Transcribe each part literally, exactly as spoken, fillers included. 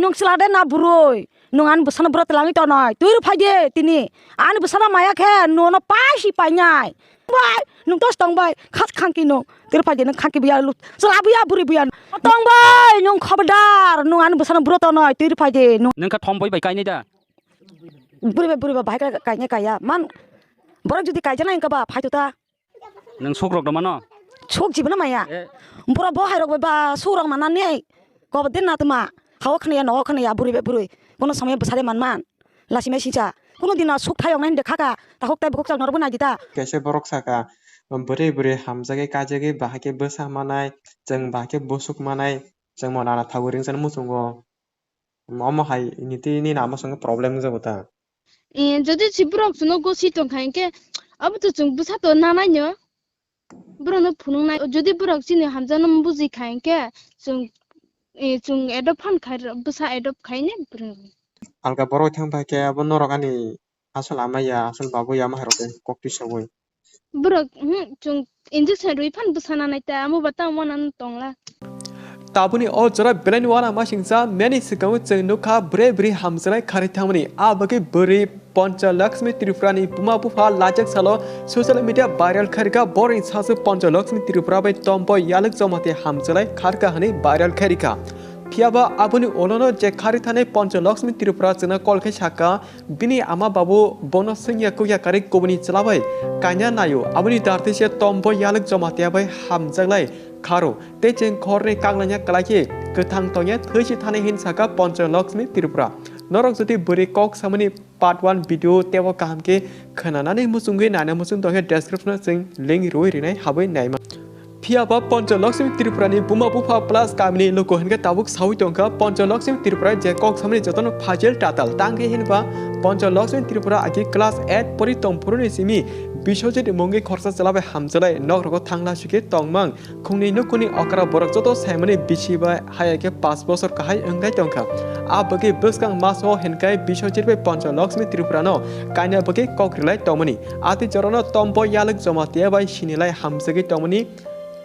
Nwng chwla de na bwrwi? Nwng ani bwsano bwrwi twlangwi tonoi. Twi rw phai di tini. Ani bwsano maya khe nwng no paisi painai. Bai, nwng tos tong bai. Khas khangki nwng. Twi rw phai di nwng khangki buya lu. Chwla buya bwrwi buya. Tong bai, nwng khobodar. Nwng ani bwsano bwrwi tonoi. Twi rw phai di nwng. Nwng kha thom boi bai kainai da? Bwrwi bai bwrwi bai bahai khe kainai kaiya. Man, borok jodi kaijaknai wngkha ba, phai to ta. Nwng sukrok rw mano? Suk jibino maya. Eh. Borok bo hai rok bai ba sukrok mana nei. Kobo din na tuma. Hawa khwna ya, nogo khwna ya, bwrwi bai bwrwi. Kono somoi bwsari man man. Lasi mai sincha. Kono dina suk thayok nai de khaka. Takhuk tai bukhuk chak norok bo nai di ta. Kaisa borok saka, bwrwi bwrwi hamjagwi kaijagwi bahai khe bwsa manai, chwng bahai khe bwswk manai, chwng mo nana thagwi ringchakno muchungo. Omo hai niti nini amo chwngno problem wngjago ta? Eh, jodi si borok chwngno gosi tongkha hinkhe, abo to chwng bwsa to nanaino. Borokno phunuknai, jodi borok chini hamjakno bujikha hinkhe, chwng, eh, chwng adopt phan khai, bwsa adopt khaine borok. Alga borok thang phai khe abo norok ani asol ama ya, asol babu ya, ama hai rok khe kok twi saui. Borok, hmm, chwng injection rwi phan bwsa nanai ta, amo ba tamo nang tongla. Tabukni o jora belai ni uanamasingcha meni swkango chwng nukha bwrwi bwrwi hamjaknai kharwi thangmani. A bagwi bwrwi Pancha Lakshmi Tripura ni buma bupha lajak salo social media viral khairikha, borokni sasu Pancha Lakshmi Tripura bai Tomboi Yalwk Jamatia hamjaknai kharkha hwnwi viral khairikha. Phiyaba aboni ulono je kharwi thanai Pancha Lakshmi Tripura chwngno call khai sakha, bini ama babu bono swngya kukya karwi kubuni chwla bai kanya naio. Aboni dartwi se Tomboi Yalwk Jamatia bai hamjaklai kharo. Tei chwng khorni kaklaina kwlai khe kwthang tongya thwi si thani hin sakha Pancha Lakshmi Tripura. Norok jodi bwrwi kok samani part one video tebo kaham khe khwnanani muchungwi naina muchung tongkhe description o chwng link rwi rinai habwi naima. Phiyaba Pancha Lakshmi Tripura ni buma bupha plus kamini luku hinkhe tabuk saui tongkha Pancha Lakshmi Tripura je kok samani jotono phajil tatal tangkhe hinba Pancha Lakshmi Tripura agi class eight pori tongphuru ni simi Biswajit mungwi khorsa chwla bai hamjalai nok rogo thangla sikhe tongmang khungni nukuni okra borok joto saimani bisi bai haya khe paanch bosor kahai wngdai tongkha. A bagwi bwskang maso hinkai Biswajit bai Pancha Lakshmi Tripura no kaina bagwi kok rilai tongmani. Ati jorano Tomboi Yalwk Jamatia bai sinilai hamjagwi tongmani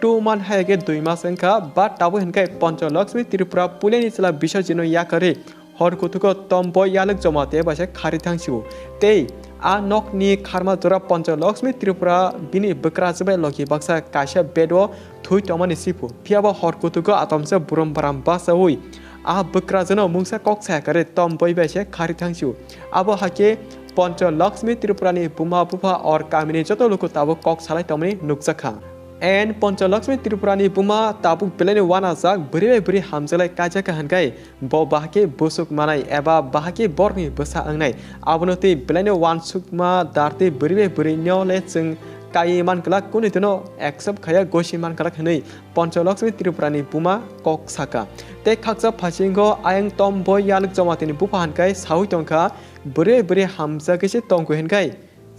two month haya khe dui mas wngkha, but tabuk hinkai Pancha Lakshmi Tripura puilani chwla Biswajit no yakarwi hor kuthugo Tomboi Yalwk Jamatia bai se kharwi thangsio. Tei a nokni kharma jora Pancha Lakshmi Tripura bini bwkrajwk bai logi baksa kaisa bed o thwi tongmani siphur. Phiyaba hor kuthugo atomsa burum baram bachaui a bwkrajwkno mungsa kok saya kare Tomboi bai se kharwi thangsio. Abo hakhe Pancha Lakshmi Tripura ni buma bupha or kamini joto luku tabuk kok salai tongmani nukjakha. And Pancha Lakshmi Tripura ni buma tabuk belai ni uanajak, bwrwi bai bwrwi hamjalai kaijakha hinkai bo bahai khe bwswk manai eba bahai khe borokni bwsa wngnai. Abono tei belai ni uansukma dar tei bwrwi bai bwrwi no le chwng kaiwi man glak, kunu dino accept khaya gosi man glak hinwi Pancha Lakshmi Tripura ni buma kok saka. Tei khaksa phasingo ayang Tomboi Yalwk Jamatia ni bupha hinkai saui tongkha, bwrwi bwrwi hamjagwi se tongkho hinkai.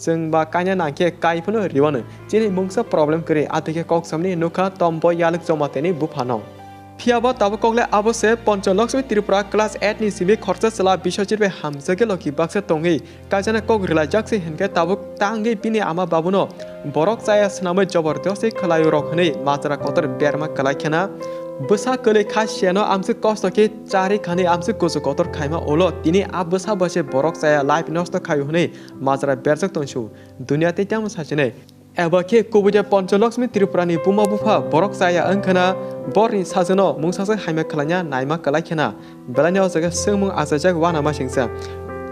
Chwng ba kaina nangkhe kai phano riwano. Chini mungsa problem kwrwi, atwikhe kok samni nukha Tomboi Yalwk Jamatia ni buphano. Phiyaba tabuk kokle abo se Pancha Lakshmi Tripura class eight ni simi khorsa chwla Biswajit bai hamjagwi logi baksa tongwi kaijana kok rilaijak se hinkhe tabuk tangwi bini ama babuno borok chaya swnamwi jobor dosti khwlaio rok hwnwi majra kotor berma kwlai khena. Bwsa kwlwi kha siyano amswk kosto khe chari khani amswk kuchuk kotor khaima ulo tini a bwsa bai se borok chaya life nosto khaio hwnwi majra berjak tongsu. Dunia tei tamo sachinai. Eba khe kubui de Pancha Lakshmi Tripura ni buma bupha borok chaya wngkhana borni sajwkno mungsa se hamya khwlaina naima kwlai khena. Belaini o jaga swngmung achaijak uanamasingcha.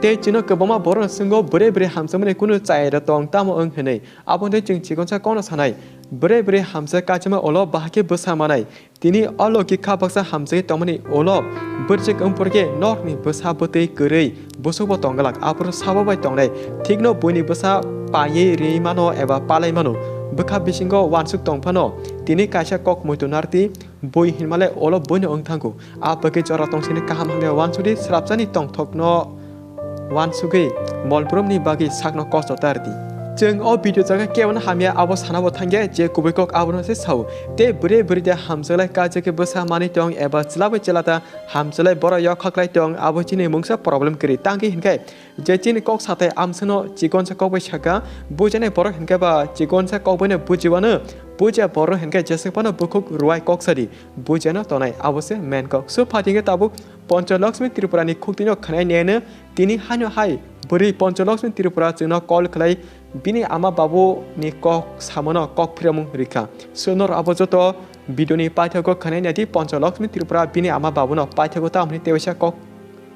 Tei chino kwbangma borokno swnggo bwrwi bwrwi hamjakmani kunu chaya da tong tamo wng hwnwi. Aboni tei chwng chikonsa kokno sanai. Bwrwi bwrwi hamjak kachima ulo bahai khe bwsa manai. Tini o logi kha baksa hamjagwi tongmani ulo bwrwijak wngphuru khe norokni bwsa bwtwi kwrwi bwswkbo tongglak, aphuru sabo bai tongnai. Thikno buini bwsa paiwi rwi mano eba palai mano. Bwkha bisingo uansuk tong phano tini kaisa kok muitu narwkdi, bui hinmale ulo buino wng thango. A bagwi jora tongsini kaham hamya uansukdi, swrapjani tongthokno uansugwi molbrumni bagwi sakno kosto ta rwdi. Chwng o video jaga kebono hamya abo sanabo thangya je kubui kok abono se sao. Tei bwrwi bwrwi de hamjalai kaijak khe bwsa manwi tong eba chwla bai chwla ta hamjalai borok yok khaklai tong abo chini mungsa problem kwrwi. Tangkhe hinkhe je chini kok satai amsano chikonsa kok bai saka, bujanai borok hinkhe ba chikonsa kok baino bujiwano, bujiya borok hinkhe jeswk phano bukhuk ruwai kok sadi, bujiyano tonai abo se main kok. So phatingkhe tabuk Panchaloxmi Tripura ni khuktwino khwnai niyano tini haino hai bwrwi Panchaloxmi Tripura chwngno call khlai bini ama babu ni kok samano kok phiramung rikha. So norok abo joto video ni paithago khwnai nadi Panchaloxmi Tripura bini ama babu no paithago tamoni tewaisa kok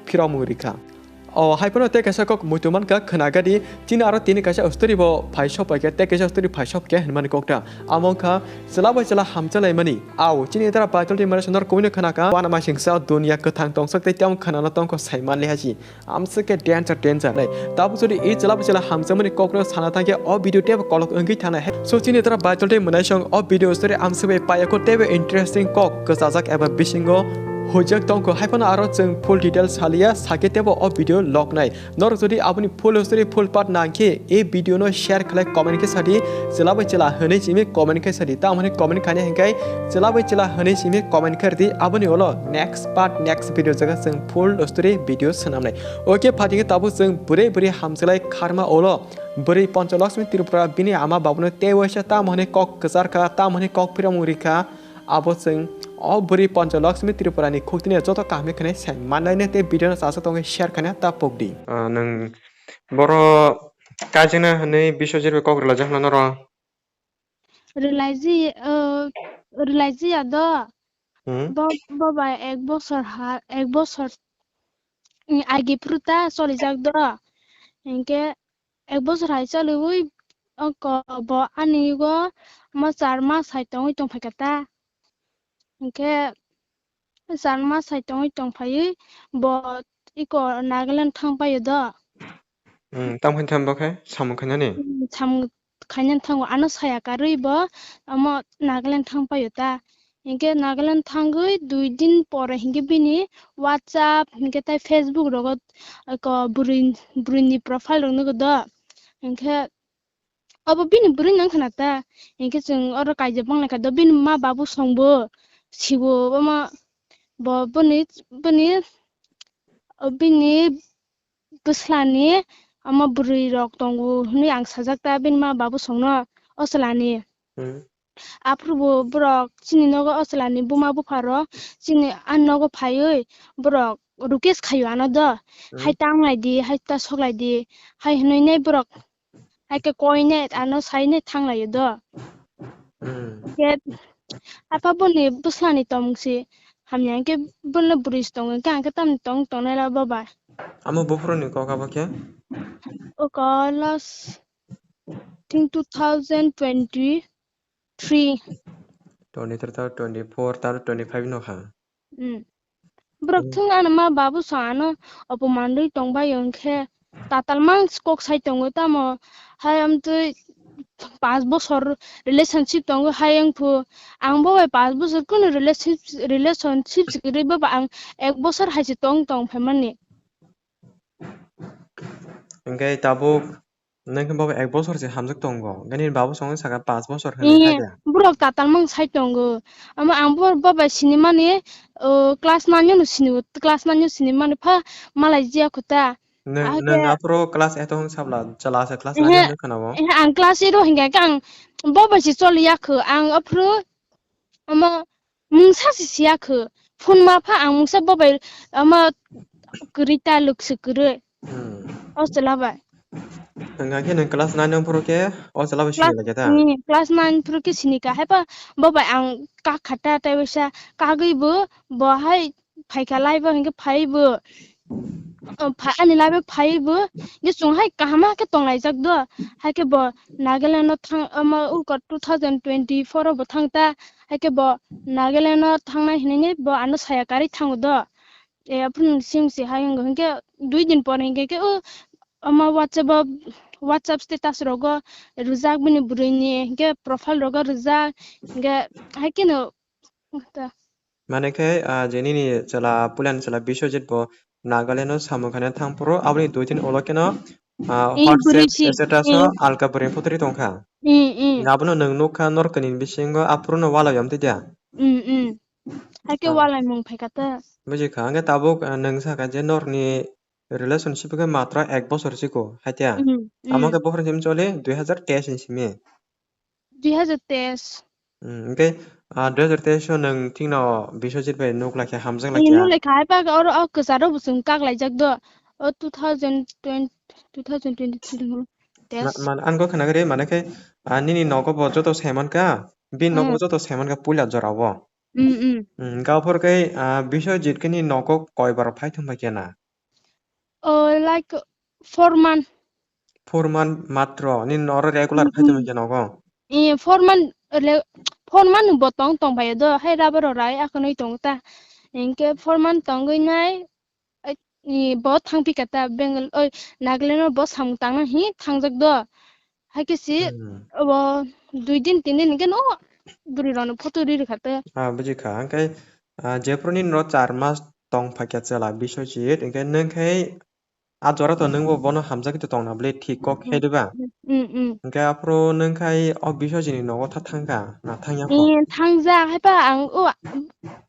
phiramung rikha. O hai phano tei kaisa kok muitu mankha khwnagadi chini aro tini kaisa story bo phai sop paikha tei kaisa story phai sop khe hinmani kokta. Amo wngkha chwla bai chwla hamjalaimani. Ao chini dara Baitul tei mane sonor kubui no khwnakha. Wana masingsa dunia kwthang tongsak tei tamo khwnano tongkho sai manliha si. Amswk khe danger, danger. Nai, tabuk jodi e chwla bai chwla hamjakmani kokno sana thangkhe o video teibo kolok wngwi thanai. So, chini dara Baitul tei mwnaisong o video story amswk bai paiyakho teibo interesting kok kwchajak eba bisingo huijak tongkho. Hai phano aro chwng full detail saliya, sakhe teibo o video loknai. Norok jodi aboni full story, full part nangkhe e video no share khlai comment khe sadi, chwla bai chwla hwnwi simi comment khe sadi. Tamoni comment khaina hinkhe chwla bai chwla hwnwi simi comment khe rwdi. Aboni ulo next part, next video jaga chwng full story video swnamnai. Okay, phatingkhe tabuk chwng bwrwi bwrwi hamjalai kharma ulo bwrwi Panchaloxmi Tripura bini ama babuno tei waisa tamo hwnwi kok kwchar kha, tamo hwnwi kok phiramung rikha, abo chwng o bwrwi Panchaloxmi Tripura ni khuktwino joto kaham khe khwnai sai manlainai tei video no chasa tongwi share khaina ta pokdi. Ah, nwng boro kaijakna hwnwi Biswajit bai kok rwlaijak hwnna norok? Rwlaiji-, o, rwlaijiya do. Hmm? Bo, bo bai ek bosor ha, ek bosor, mm, agi phuru ta cholijak do. Hinkhe ek bosor hai choliwi oko bo ani yugo mo char mas hai tongwi tongphaikha ta. Hinkhe char mas hai tongwi tongphaiwi bo iko Nagaland thangpaio do. Hmm, tamo khaina tamo khe samung khainani? Hmm, samung khainani thango, ano saya karwi bo omo Nagaland thangpaio ta. Hinkhe Nagaland thangwi dui din pore hinkhe bini WhatsApp hinkhe tai Facebook rogo eko bwrwi, bwrwini profile rok nugo do. Hinkhe obo bini bwrwi nang khna ta. Hinkhe chwng oro kaijak bang lai kha do bini ma babu songbo sibo omo bo boni, boni, bini bwslani omo bwrwi rok tongo hwnwi ang sajak ta bini ma babu songno o chwlani. Hmm. Aphuru bo borok chini nogo o chwlani buma bupha rok chini ani nogo phaiwi borok request khaio ano do. Hmm. Hai tanglai di, hai ta soklai di, hai hwnwi nai borok hai khe koi nai ano sai nai thanglaio do. Hmm. Khe apha boni bwslani tongmung si hamya hinkhe bono bwrwi si tongo hinkhe ang khe tamni tong tongnai la bo bai. Amo buphuruni kok abo khe? O kok last thing two thousand twenty-three. Twenty three ta twenty four ta twenty five no kha. Hmm. Borok Hmm. thung ano ma babu sa ano opoman rwi tongbai hinkhe tatal mang kok sai tongo tamo hai amtwi panch bosor relationship tongo hai wngphu ang bo bai panch bosor kunu relationship, relationship kwrwi bo ba ang ek bosor hai se tong tong phaimani. Hinkhe tabuk nwng khe bo ek bosor se hamjak tongo, hinkhe nini babu songwi saka panch bosor hinwi Eh, khai da. Borok tatal mang sai tongo. Omo ang bo, bo bai sinimani, o, class nine no sini, class nine no sinimani pha malai jiya kho ta. Nwng, Ahai nwng khe aphuru class eight o wng sabla, chwla se class Ehe, nine o wng khna bo. Ehe, ang class eight o hinkha khe ang bo bai se choli ya kho. Ang aphuru omo mungsa se siya kho. Phone ma pha ang mungsa bo bai omo kwrwi ta lwk se kwrwi. Hmm. O chwla bai. Hwnka khe nwng class nine wng phuru khe o chwla bai Class, sini lai khe ta? Hmm, class nine phuru khe sini kha. Hai pha bo bai ang kak kha ta tei waisa kagwi bo bo hai phaikha lai bo hinkhe phai bo. O, pha-, ani lai bo phai bo. Hinkhe chwng hai kaham khe tong laijak do. Hai khe bo Nagaland no thang, omo uko two thousand twenty four o bo thang ta. Hai khe bo Nagaland no thangnai hinwi bo ano saya karwi thango do. E, aphuru simi se hai wngkha hinkhe dui din pore hinkhe khe o omo WhatsApp o, WhatsApp status rogo rijak bini bwrwini hinkhe profile rogo rijak hinkhe hai kheno ta. Mane khe, ah, je nini chwla puilani chwla Biswajit bo Nagaland o samung khaina thang phuru aboni dui din ulo kheno Ah, eh, WhatsApp, bwrwi si, status o eh, alka bwrwi photo ri tongkha. Eh, eh. Abono nwng nukha norokni bisingo aphuru no walai yom twi dia. Mm, mm. Hai khe ah, walai mung phaikha ta. Buji kha, hwnkhe tabuk, ah, nwng sakha je norokni relationship khe matra ek bosor siko, hai tya. Mm, amo mm. Khe bohrok sim choli dui hazar teis ni simi. Dui hazar teis. Hmm, hwnkhe, ah, dui hazar teis o nwng thikno Biswajit bai nuk lai khe hamjak lai khe. Nuk lai kha, hai ba oro o kwcharo bo chwng kak laijak do. O two thousand twenty, two thousand twenty-three mo. Teis. Ma-, man, ang kok khna gari, mane khe, ah, nini nogo bo joto saiman kha, bini nogo hmm. Joto saiman kha puila jora o. Hmm, hmm. Hmm, hwnkhe aphor khe, ah, Biswajit khe nini nogo koi bar phai thung bai khe na? Oh, like, four month. Four month matro, nini oro regular phai tongwi khe nogo? Eh, four month, le-, four month bo tong, tong bai do, hai rubber rok rai akhonwi tongo ta. Hinkhe four month tongwi nai, eh, bo thang phi kha ta, Bengal, oi, Nagaland o bo samung tangna hi thangjak do. Hai khe si, hmm. Obo dui din, tin din hinkhe no bwrwi rokno photo ri rwkha te. Ah, buji kha. Hwnkhe, ah, jephru nini oro char mas tong phaikha chwla Biswajit, hwnkhe nwng khai a jora to nwngbo bono hamjagwi to tongna bwle thik kok hmm, khai diba? Hmm, hmm. Hwnkhe aphuru nwng khai o Biswajit ni nogo tha thangkha, na thangya kho? Eh, thangjak, hai pa ang o,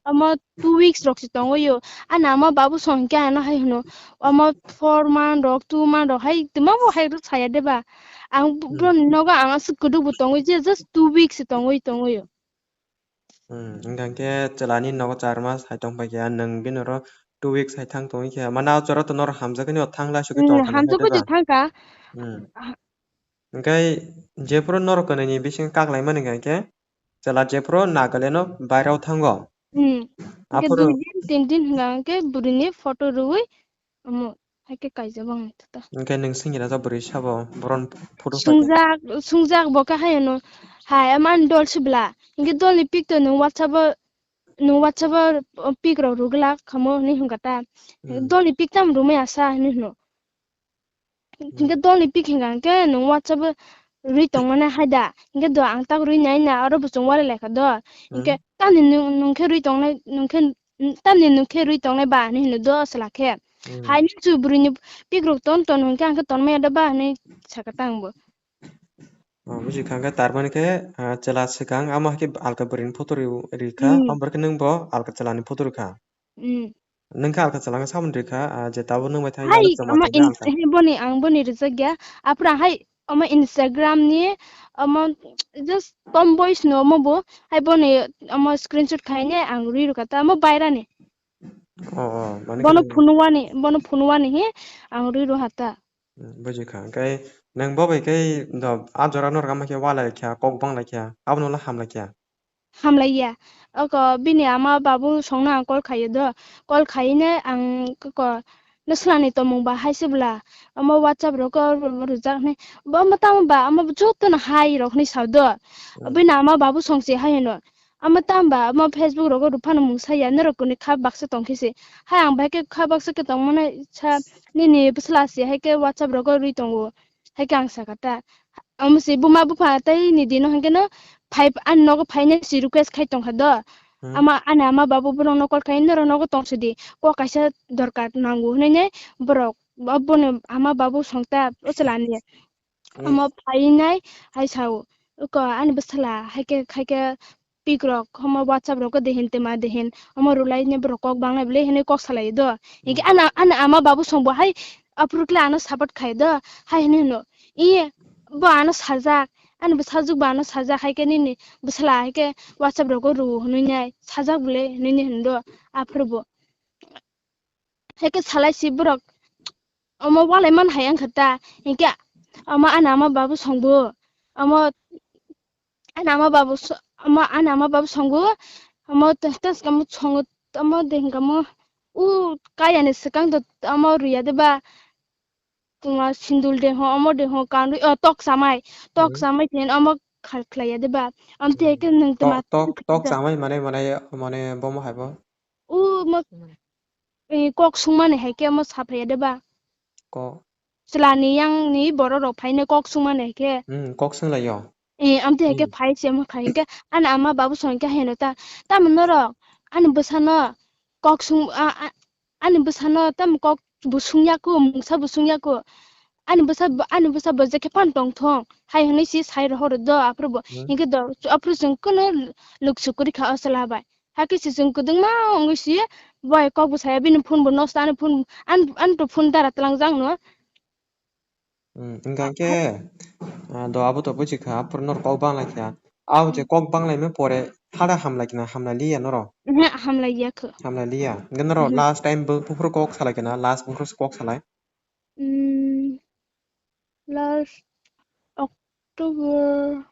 omo two weeks rok se tongwi o. Ani ama babu song khe ano hai hwno, omo four month rok, two month rok hai twma bo hai rw saya de ba. Ang bo-, hmm. Boroni nogo ang aswk kwdwk bo tongwi je, just two weeks se tongwi, tongwi o. Hmm, hwnkha khe chwla ni nogo char mas hai tong pai khe, nwng bini oro two weeks hai thang tongwi khe, mane o jora to norok hamjakgwi no thang lai sugwi hmm, tong kha na hamjakgwi de to ba? Thang kha. Hmm. Ah. Hwnkhe jephuru norok kwnwi ni bisingo kak lai mani hwnkha khe, chwla jephru Nagaland o bairao thango. Hmm. Hwnkhe aphuru dui din, tin din hwnka hwnkhe bwrwini photo rwui omo hai khe kaijak bang tata. Hwnkhe nwng singni rajak bwrwi sabo boron photo kha khe? Sungjak, sungjak bo khe hai hwno. Hai, amani dol sibla. Hwnkhe dolni pic to nwng WhatsApp o, nwng WhatsApp o pic rok rwglak khamu hinwi hwnkha ta. Hmm. Dolni pic tamo rwmaya sa hinwi hwno. Hmm. Hingke dolni pik hingka hingke nwng WhatsApp o rwi tongmani hai da. Hingke do ang tak rwi nai na oro bo chwng walai lai kha do. Hingke hmm. Tamni nwng, nwng khe rwi tongnai, nwng khe, tamni nwng khe rwi tongnai ba hinwi hino do chwla khe. Hmm. Hai nini chu bwrwi ni pik rok ton ton hingke ang khe tonmaya da ba hinwi sakha ta ang bo. Oh, buji kha hingke tar mani khe, ah, chwla swkang amo hai khe alka bwrwi ni photo rw-, rw kha, hmm. Amo borok khe nwng bo alka chwla ni photo rw kha. Hmm. Nwng kha alka chwla khe samung rwkha, ah, je tabuk nwng bai thang hai, yak chama omo tongwi in-, alka. Hai boni, ang boni rijak ya. Aphra hai, omo Instagram ni, omo just tomboys no omo bo, hai boni, omo screenshot khaine ang rwi rwkha ta, omo baira ni. Oh, oh, mane bono khe phunwani, bono phunwani hi, ang rwi rwha ta. Hmm, buji kha. Hwnkhe nwng bo bai khe do, a jora norok ama khe walai kha, kok bang lai kha, abono la ham lai kha. Hamlaiya. Oko bini ama babu songno ang call khaio do. Call khaine ang koko, "Nwswlani tongmung ba hai se bwla? Omo WhatsApp rok o rwjak," hinwi. Bo omo tamo ba, omo jotono hai rok hinwi sao do. Hmm. Bini ama babu song se hai hino. Omo tamo ba, omo Facebook rogo rwphano mung saya, norok kwnwi kha baksa tong khe se. Hai ang bai khe kha baksa khe tongmani sa, nini bwsla se hai khe WhatsApp rogo rwi tongo. Hai khe ang sakha ta. Omo se buma bupha tei ni dino hwnkhe no phai, ani nogo phainai se request khai tongkha do. Hmm. Ama, ani ama babu borok no call khai norok nogo tong sidi. Kok kaisa dorkar nango hinui borok bo-, boni ama babu songta o chwla ni. Hmm. Omo phainai hai sao. Oko ani bwsala hai khe khai khe pik rok, omo WhatsApp rok de hin tema de hin, omo rwlai ni borok kok bang lai bwle hinui kok salai do. Hingke hmm. Ana, ana ama babu song bo hai aphuru kle ano support khai do, hai hinui hino. Iye bo ano sajak, ani bwsajwk bo ano sajak, hai khe nini bwsala hai khe WhatsApp rogo rw hinui nai sajak bwle hinui ni hin do aphuru bo. Hai khe salai si borok omo walai man hai wngkha ta, hingke omo ani ama babu song bo, omo ani ama babu so-, omo ani ama babu song bo, omo te-, te omo song bo, omo de hingke omo u kaya ni swkang do omo rwya de ba, tuma sindul de ho, omo de ho, kanwi, o, tok chamai, tok hmm. Chamai ten omo khal khlaiya de ba, amte hmm. Ke nwng tuma tok, tok, tok chamai mane, mane, mane bomo hai bo? U mo-, eh, kok sungmani hai khe omo saphaiya de ba? Ko. Chwla ni yang ni borok rok phainai kok sungmani hai khe. Hmm, kok sunglaio. Eh, amtwi hai khe hmm. Phai se omo khai khe ani ama babu song khe haino ta. Tamo norok ani bwsano kok sung, a, a, ani bwsano tamo kok bo sungya kho, mungsa bo sungya kho. ani bwsa, ani bwsa bo je khe phan tong thung hai hwnwi si sai rohor do aphuru bo. Hmm. Hinkhe do aphuru chwng kuno luk sukuri kha o chwla bai. Hakhe se chwng kwdwngma wngwi si bai kok bwsaya bini phone bo nosto, ani phone, an, ani to phone dara twlangjak no. Hmm, wngkha khe, ah, do abo to buji kha, aphuru nor kok bang lai kha. Abo je kok bang lai me pore hada hamlai kina, hamlai liya noro? Ehe, hamlai ya kho. Hamlai liya. Hingke noro last time bo buphuru kok salai kina, last buphuru kok salai? Hmm, last October,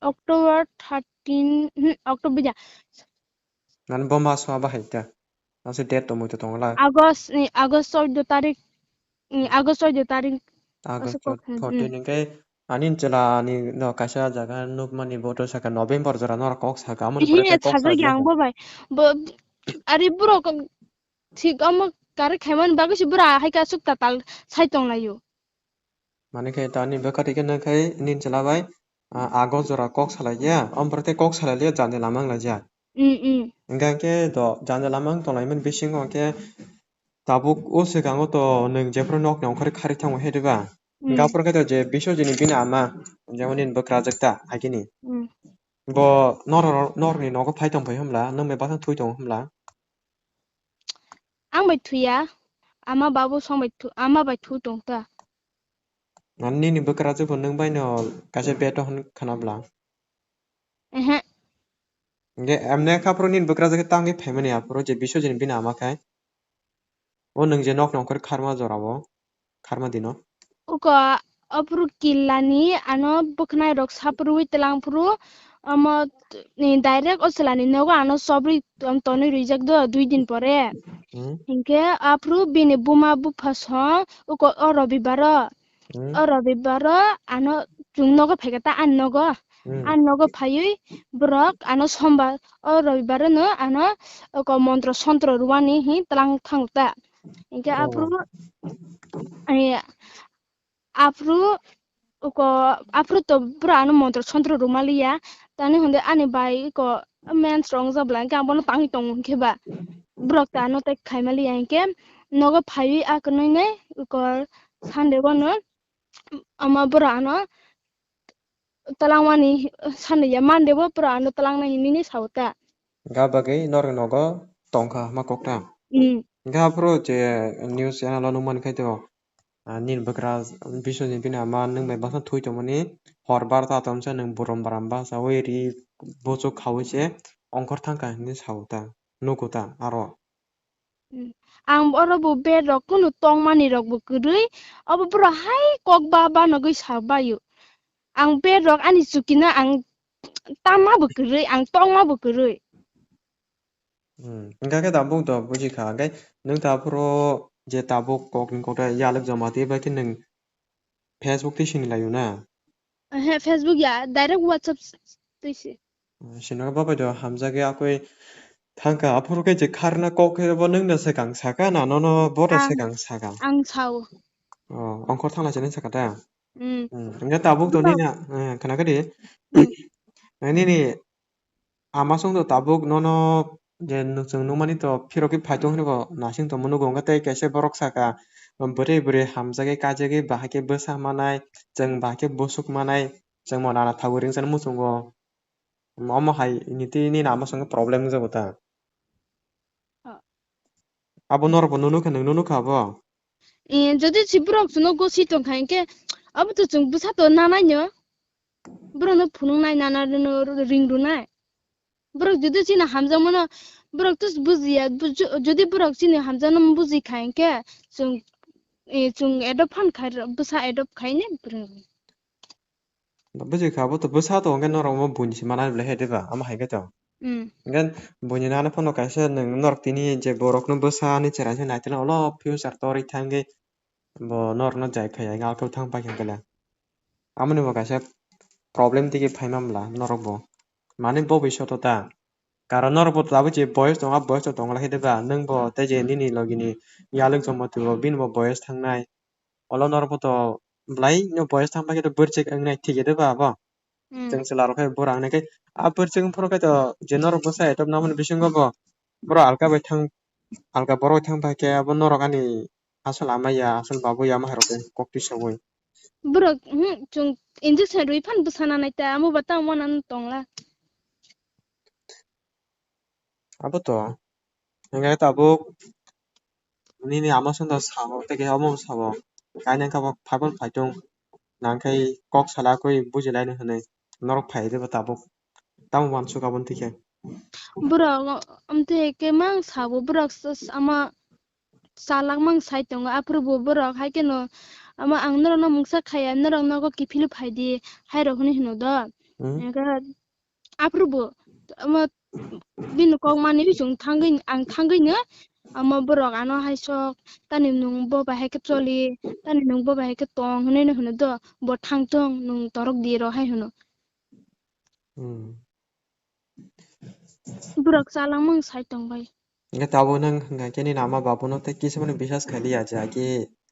October thirteen, hmm, October ya. Nani bo maso abo hai ta. Ase date tongmoi to tongo la. August, ni August chaudo tarik, ni August chaudo tarik. August fourteen, hmm. Fourteen hingke ani chwla ni no kaisa jaga nukmani bo to saka November jora norok kok saka amo. Ihi, sajak ya ang bo bai. Bo, ari borok thik omo kare khaimani bagwi se bura hai ka suk tatal sai tonglaio. Mani khe ta ani bwkha twi khe nang khai nini chwla bai, ah, ago jora kok salai ya, omo pore tei kok salai liya jani lama wng laijak. Mm, mm. Hingkha khe do jani lama wng tonglaimani bisingo khe tabuk o swkango to nwng jephru nokni ongkhorwi kharwi thango he diba? Mm. Hingkha aphuru khe to je Biswajit ni bini ama, jemon nini bwkrajwk ta agini. Mm. Bo noro-, norokni nogo phai tong phai hwnbla, nwng bai baksa thwi tongo hwnbla? Ang bai thuya, ama babu song bai thu, ama bai thu tong ta. Nani nini bwkrajwk bo nwng bai no kaisa beto hwn khna bla? Ehe. Hingke emne kha phuru nini bwkrajwk khe tangwi phaimani aphuru je Biswajit ni bini ama khai. O nwng je nok nongkhor kharma jora o. Kharma dino. Uko aphuru killani ano bwkhnai rok saphuru wi twlang phuru omo ni direct o chwlani nogo ano chobri ton-, tonwi rijak do dui din pore. Hmm. Hinkhe aphuru bini buma bupha song uko o robibaro, hmm, o robibaro ano chwng nogo phaikha ta ani nogo. Hmm. Ani nogo phaiwi borok ano sombar o robibaro no ano uko montro sontro rwani hi twlang thango ta. Hinkhe, oh, aphuru, eh, aphuru, uko, aphuru to bwrano montro sontro rwmaliya. Tani hwnde ani bai uko mens rok wngjakbla, hinkhe ang bono tangwi tongo hinkhe ba. Borok ta ano tei khaimaliya hinkhe nogo phaiwi a kwnwi nai uko Sunday bono ama borok ano twlangmani sanliya, Monday bo pura ano twlangnai hinwi ni sao ta. Ga bagwi norok nogo tongkha ma kokta. Mm. Ga phuru je news channel o nukmani khai to, ah, nini bwkra Biswajit bini ama nwng bai baksa thwi tongmani hor barta tomsa nwng burom baram basawi ri buchuk khawi se ongkhor thangkha hinwi sao ta, nugo ta aro. Hmm. Ang oro bo bed rok kunu tongmani rok bo kwrwi. Obo borok hai kok ba ba nogwi sa baio. Ang bed rok ani chukino ang tama bo kwrwi, ang tongma bo kwrwi. Hmm. Hingkha khe tabuk do buji kha. Hingkhe nwng ta phuru je tabuk kokni kokta yalwk joma twi bai khe nwng Facebook twi sini laio na? Ehe, Facebook ya, direct WhatsApp s-, twi se. Sino babai do hamjagwi akwi thangkha, aphuru khe je kharna kok khe bo nwngno swkang saka na nono bono ang, swkang saka? Ang sao. Oh, ongkhor thangla se nang saka da? Mm. Hmm, hingkhe tabuk do nini, eh, khna khe di. Mm. Nini Ama songdo tabuk nono je nuk-, chwng nukmani to phirogwi phai tong hinwi bo nasing tongma nugo, hwnkhe tei kaisa borok saka, bwrwi bwrwi hamjagwi kajagwi bahai khe bwsa manai, chwng bahai khe bwswk manai, chwngbo nana thagwi ringchani muchungo. Omo hai nini tei nini ama songkhe problem wngjago ta? Oh. Abo norokbo nunukha, nwng nunukha abo? Eh, jodi si borok chwngno gosi tongkha hinkhe, abo to chwng bwsa to nanaino. Borokno phunuknai, nana rwno ring rwnai. Borok jodi chini hamjakmano, borok to bujiya, buj-, jodi borok chini hamjakno bujikha hinkhe, chwng, eh, chwng adopt phan khai, bwsa adopt khaine borok. Buji kha, abo to bwsa to hwnkhe norok omo buini se manani belai hai diba? Amo hai khe to. Mm. Hwnkhe buini nana phano kaisa nwng norok tini je borokno bwsa ni chwrai se naitino ulo future torwi thangwi bo norokno jai phai ya, alkhe thang pai khe belai. Amoni bo kaisa problem tigi phaima mla norok bo. Mani bo bisoto ta. Karon norok bo tabuk je boyes tongo, a boyes to tongla khe diba? Nwng bo tei je nini logi ni yalwk jomoti bo bini bo boyes thangnai. Olo norok bo to belai no boyes thang pai khe to bwrwk wngnai thik ya de ba bo? Hmm. Chwng chwla rok khe bura wngnai khe a bwrwk phuru khe to je norok bwsa adopt namani bisingo bo borok alka bai thang, alka borok thang pai khe abo norok ani asal ama ya, asal babu ya, ama hai rok kok twi sogwi. Borok, hmm, chwng injection rwi phan bwsana nai ta, amo ba tamo nang tongla. Abo to. Hingke tabuk nini ama songno sao, tei khe omo sao. Kainwi khe bo phaiphang phaitung. Nang khe kok salakwi bujilaino hinwi norok phai rwbo tabuk. Tamo uansuk aboni twi khe. Borok, amtwi khe mang sabo borok s-, s-, ama chalak mang sai tongo. Aphuru bo borok hai kheno ama ang norokno mungsa khaiya, norok nogo kiphilwi phaidi, hai rok hinwi hino do. Hmm. Hingke aphuru bo, omo, bini kok manwi chwng thangwi, ang thangwino, omo borok ano hai sok, tani nwng bo bahai khe choli, tani nwng bo bahai khe tong, hinwi no hino do, bo thang tong, nwng torok di rw hai hino. Hmm. Borok chalangmung sai tong bai. Hingke tabuk nang hingka khe nini ama babuno tei kisa phano biswas khailiya je aki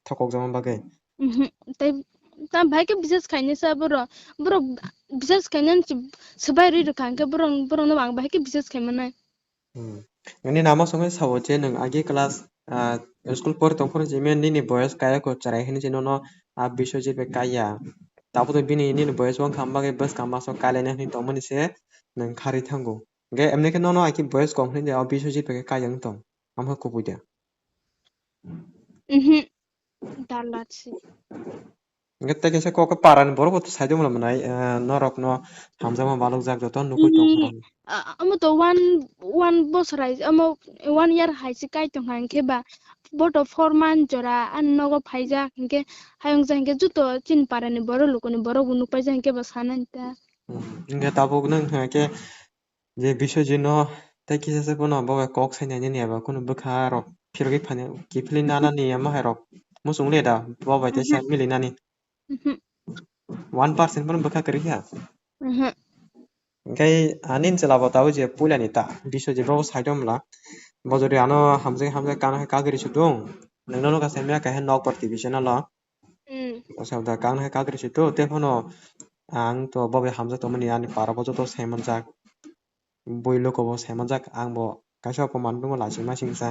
thokokjakma bagwi. Mhm. Tei ta bahai khe biswas khainai sa borok. Borok biswas khainani se-, swbai rwi rwkha hingke borok, borokno ang bahai khe biswas khaimanai. Hmm. Nini ama songwi sao je nwng agi class, ah, school pori tongphuru je men nini boyes kaya ko chwrai hinwi je nono a Biswajit bai kaiya. Tabuk bini nini boyes wngkha bagwi bwskang maso kailaina hinwi tongmani se nwng kharwi thango. Hingke emni khe nono aki boyes kok hinwi de o Biswajit bai khe kaiya wng tong. Amo khe kubui de. Mhm. Dalat se. Hingke tei kaisa kok khe para ni borok bo sai tongmani, eh, norok no hamjakma balok jak joto nugui tong. Nini, ah, amo to one, one bosor hai, amo one year hai se kai tong kha hingke ba bo to four month jora ani nogo phaijak hingke hayung jak hingke joto chini para ni borok luku ni borok bo nukpaijak hingke ba sanani ta. Hmm, hingke tabuk nung hingke je Biswajit no tei kisa se bono bo bai kok sai nai nini abo kunu bwkha rok phirogwi phani kiphilwi nana ni amo hai rok muchung le da bo bai tei sa Mhm. mili nani. Mhm. One percent bono bwkha kwrwi kha. Mhm. Hingke ani chwla bo tabuk je puila ni ta Biswajit bo sai tongmla bo jodi ano hamjak hamjak kana kagri sudung nang no kaisa mia kaisa nok par T V channel o. Mm. Sabda kang hai kagri si to, te phano ang to bobai hamjak tongmani ani para bo joto saimanjak, bui luko bo saimanjak, ang bo kaisa opor manwi bo lachima singsa.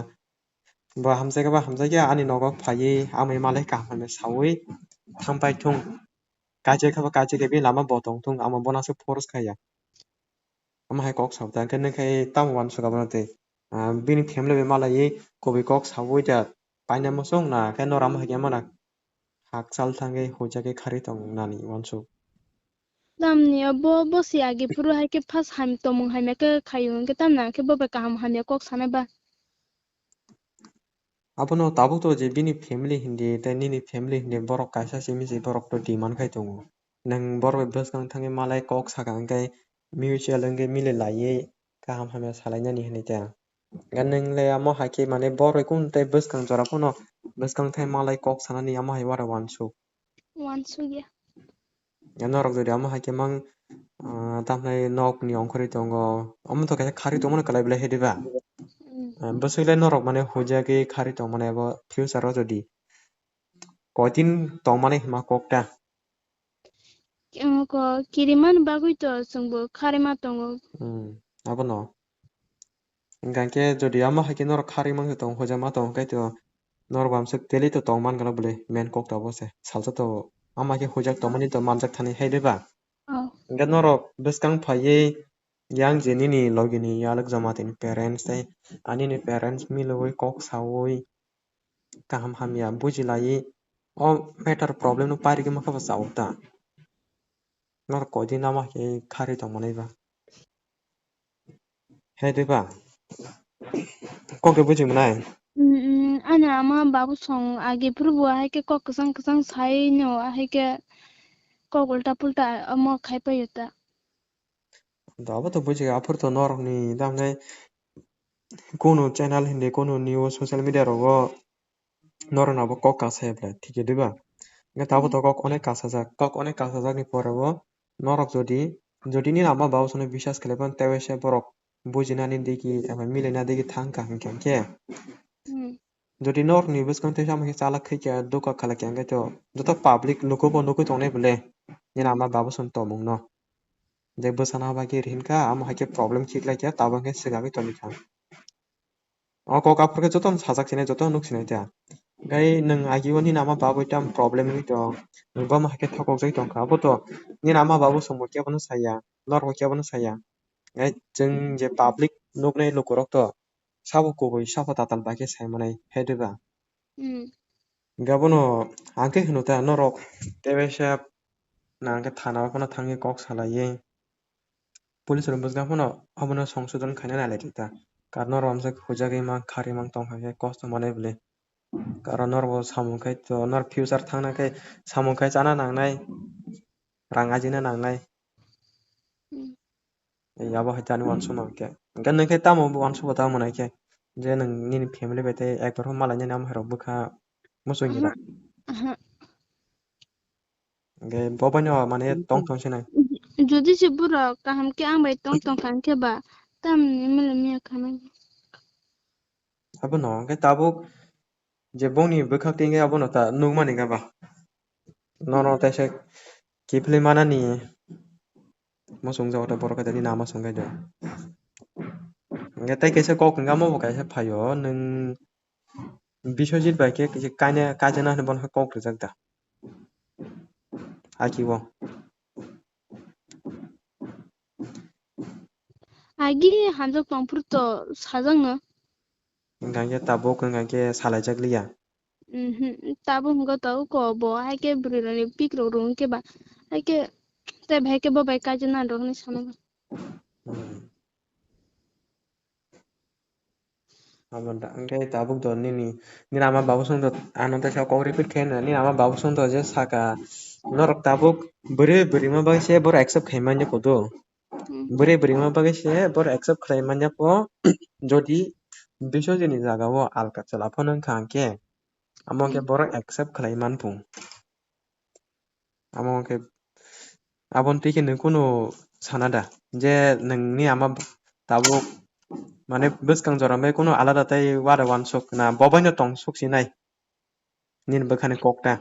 Bo hamjak ba hamjak ya ani nogo phaiwi amai malai kaham hinwi sawi thampai thung. Kaisa khe bo kaisa khe bini lama bo tong thung, amo bono aswk force khaiya. Omo hai kok sabda, hwnkhe nung khai tamo uansuk abono tei? Ah, bini family bai malaiwi kubui kok sawi da paina muchung na khe norok omo hai khe mano hakchal thangwi huijagwi kharwi tong nani uansuk. Tamni o bo, bo se agi phuru hai khe first ham tomung hamya khe khaio, hwnkhe tamni ang khe bo bai kaham hamya kok sanai ba? Abono tabuk to je bini family hindi tei nini family hindi borok kaisa simi se borok to demand khai tongo. Nwng borok bai bwskang thangwi malai kok saka hwnkhe mutual wngwi mili laiwi kaham hamya salainani hinwi ta. Nwng le amo hai khe mane borok kunu tei bwskang jora phano bwskang thai malai kok sanani amo hai uara uansuk. Uansukya. Ya norok jodi amo hai khe mang, ah, tamni nok ni ongkhorwi tongo, omo to kaisa kharwi tongmani kwlai belai hai diba? Mm. Ah, bwswk le norok mane huijagwi kharwi tongmani abo future o jodi koitin tongmani hima kok ta. Amo ko kirimani bagwi to chwngbo kharwi ma tongo. Mm, abono. Hingkha khe jodi amo hai khe norok kharwi mankhe tong, hojak ma tong khe to norok bamswk daily to tong man gana bwle main kok to abo se. Salsa to amo hai khe hojak tongmani to manjak thani hai de ba? Oh. Hingkhe norok bwskang phaiwi yang je nini logi ni yalwk joma tini parents tei ani ni parents milwi kok sawi kaham hamya bujilaiwi o matter problem no pairigwi mankha bo chao ta. Norok koidin amo hai khe kharwi tongmanai ba. Hai de ba. Kok de bujing mwnai. Mm, mm, ani ama babu song agi phuru bo hai khe kok kwchang kwchang sai no, hai khe kok ulta pulta omo khai paio ta. Da abo to bujing aphuru to norok ni damnai kunu channel hindi kunu news social media rogo norok no bo kok kasai bwle thik diba? Hingkhe tabuk to kok onek kasajak, kok onek kasajak ni pore bo norok jodi, jodi nini ama babu songno biswas khlai phano tei waisa borok bujinani digi eba milaina digi thang kha hingkhe, hingkhe Hmm. jodi norokni bwskango tei sama khe chalak khai kha, doka khalak kha hingkhe to joto public luku bo nugui tongnai bwle nini ama babu song tongmung no. Je bwsana bagwi rin kha, amo hai khe problem khiklai kha, tabuk khe swkagwi tongwi kha. O kok aphuru khe jotono sajak sinai, jotono nuk sinai ta. Gai nwng agi o nini ama babu tam problem wngwi tong. Nwng bama hai khe thokok jai tong kha. Abo to nini ama babu songbo kebo no saya. Norok kebo no saya. Gai chwng je public nuknai lukurok to sabo kubui sabo tatal bai khe sai manai hai diba. Hmm. Gabono ang khe hwno ta norok tebesa nang khe thana o phano thangwi kok salaiwi police rok bwswk phano abono songsodon khaina nai lai ta. Karon norok amsa hujagwi mang kharwi mang tong kha khe kosto manai bwle. Karon norok bo samung khai to nor future thangna khe samung khai chana nangnai, rang ajina nangnai. Hmm. Yabo hai tani uansukma hwnkhe. Hwnkhe nwng khe tamo uansukbo tamo nai khe. Je nwng nini family bai tei ekbar pho malainani amo hai rok bwkha muchungya. Aha, aha. Hwnkhe bo baino mane tong tong sinai. Jodi se borok kaham khe ang bai tong tong kha hwnkhe ba tamni mili miya khanai. Abono hwnkhe tabuk je bongni bwkhak twi hwnkhe abono ta nukmani khe ba. Nono taisa kiphilwi manani muchung jago ta borok khe nini ama songkhe de. Hwnkhe tei kaisa kok hwnkhe amo bo kaisa phaio nwng Biswajit bai khe kaisa kaina kaijana hinwi bono kok rijak da. Haki o. Agi hamjak tongphuru to sajakno. Hwnkha khe tabuk hwnkha khe salaijak liya. Mhm, tabuk hwnkha tabuk ko bo hai khe bwrwi rokni pik rok rw hwnkhe ba. Hai khe tei bai khe bo bai kaijana rw hwnwi sana ba. Hmm. Abo da, hwnkhe tabuk do nini, nini ama babu song do, ano teisa kok repeat khe nini ama babu song do je saka, norok tabuk bwrwi bwrwima bai se borok accept khai manya kodo. Hmm. Bwrwi bwrwima bagwi se borok accept khlai manya po, jodi Biswajit ni jaga o alka chwla phano wngkha hwnkhe, amo hwnkhe Hmm. borok accept khlai man phung. Amo hwnkhe aboni twi khe nwng kunu sana da je nwngni ama tabuk mane bwskang jora bai kunu alada tei wada uansuk na bo baino tong suk sinai nini bwkhani kok ta.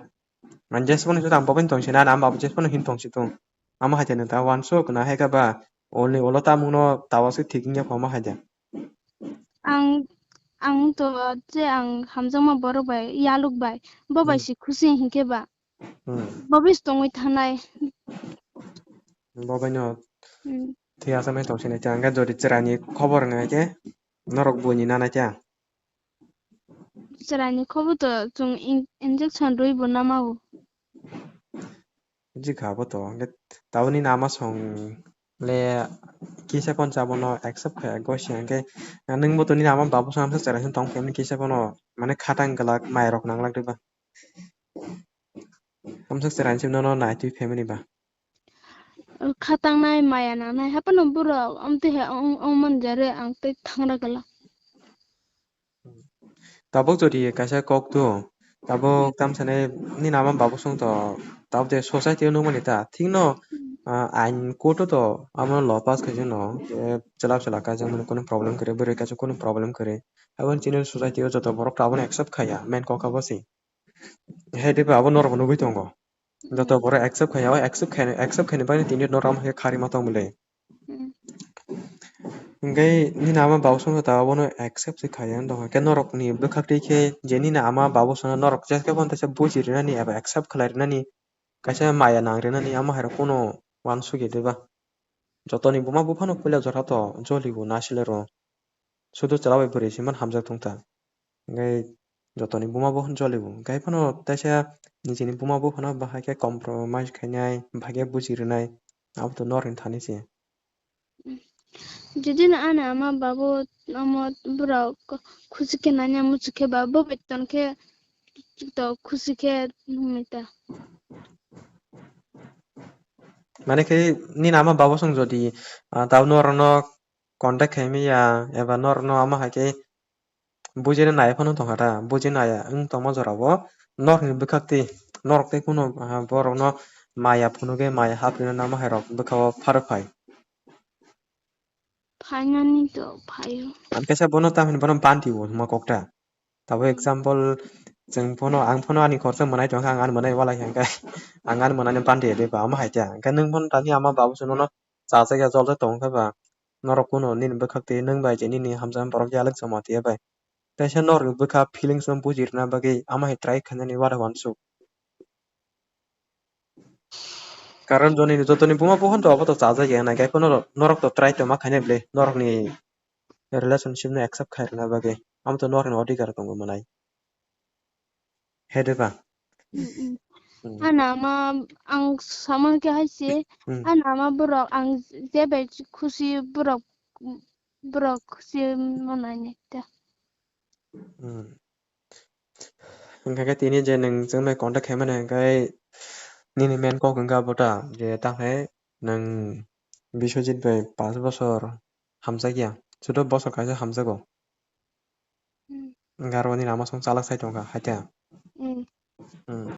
Mane jesphano se tang bo baino tong sinai, ama babu jesphano hin tong si tung. Ama hai ta nwng ta uansuk na hai khe ba olni ulo tamungno tawa se thik wngya kho ama hai da. Ang, ang to je ang hamjakma borok bai, yaluk bai, bo bai Hmm. se khusi hinkhe ba. Hmm. Bo bai se tongwi thanai. Bo baino Hmm. thwi asamai tong sinai ta, hwnkhe jodi chwraini khobor wngkha khe norok buini nanai ta. Chwraini khobor to chwng in-, injection rwi bo nama o. Jikha abo to, hwnkhe taboni nama song le kisa phano abono accept kha gosi hwnkhe, nwng bo to nini ama babu song amsa chwrai tong khe kisa phano mane khatang glak mai rok nang lak diba. Amsa chwrai se nono nai twi family ba. Khatang nai maya nang nai haphano borok amtwi hai ong, ong man jare ang tei thangra glak. Tabuk jodi kaisa kok tu, tabuk tamsani nini ama babu song to, tabuk de society o nukmani ta, thikno, Hmm. ah, ain court o to amo law pass khaijak no, je chwla chwla kaijak mani kunu problem kwrwi, bwrwi kaisa kunu problem kwrwi. Aboni chini society o joto borok to abono accept khaiya, main kok abo se. Hai de abo norok nugwi tongo. Hmm. Joto borok accept khaiya, o accept khaini, accept khaini bagwi tini norok kharima tong bwle. Hmm. Hwnkhe nini ama babu songno ta abono accept se khaiya wng tongkha. Khe norokni bwkhak twi khe je nini ama babu songno norok jesa khe phano teisa buji rwnani eba accept khlai rwnani, kaisa maya nang rwnani ama hai rok kunu uansukya diba? Jotoni buma buphano puila jora to jolibo nasilero. Sudu chwla bai bwrwi se man hamjak thung ta. Hwnkhe jotoni buma bo jolibo. Hwnkhe phano teisa nijini buma buphano bahai khe compromise khainai, bahai khe buji rwnai, abo to norokni thani se. Jodi no ani ama babu omo borok khusi khe nanya muchuk khe ba bo bai ton khe to khusi khe nungni ta. Mane khe nini ama babu song jodi, ah, tabo norokno contact khaimaya eba norokno ama hai khe bujina nai phano tongkha ta, bujina ya wng tongma jorao norokni bwkhak twi norok tei kunu, ah, borokno maya phunugwi maya hap rwna nangma hai rok bwkha o pharwk phai. Phainani to phaio. Ang kaisa bono tamni bono banti bo hwnma kok ta. Tabo Hmm. example, chwng phano, ang phano ani khoroksa mwnai tongkha, ang ani mwnai walai kha, hwnkhe ang ani mwnai no banti ya de ba, omo hai ta. Hwnkhe nwng phano tani ama babu se nono chajak ya, joljak tongkha ba, norok kunu nini bwkhak twi nwng bai je nini hamjakma borok yalwk chama twi ya bai. Teisa norokni bwkha feelings no buji rwna bagwi ama hai try khainani uansuk. Karon joni jotoni buma buphang to abo to chajak ya na, kaiphano norok to try to ma khainai bwle, norokni relationship no accept khai rwna bagwi. Amo to norokni odhikar tongo mwnai. He de ba? Mm, mm. Mm. Ano ama ang sama khe hai se, Mm. ano ama borok ang je bai khusi borok, borok khusi mwnai ni ta. Mm. Hwnkhe khe tini je nwng chwng bai contact khaimani hwnkhe nini main kok hwnkhe abo ta je ta khe nwng Biswajit bai paanch bosor hamjakya, sudo bosor kaisa hamjago. Hmm. Hwnkhe aro nini ama song chalak sai tongkha, haikhe. Hmm. Hmm.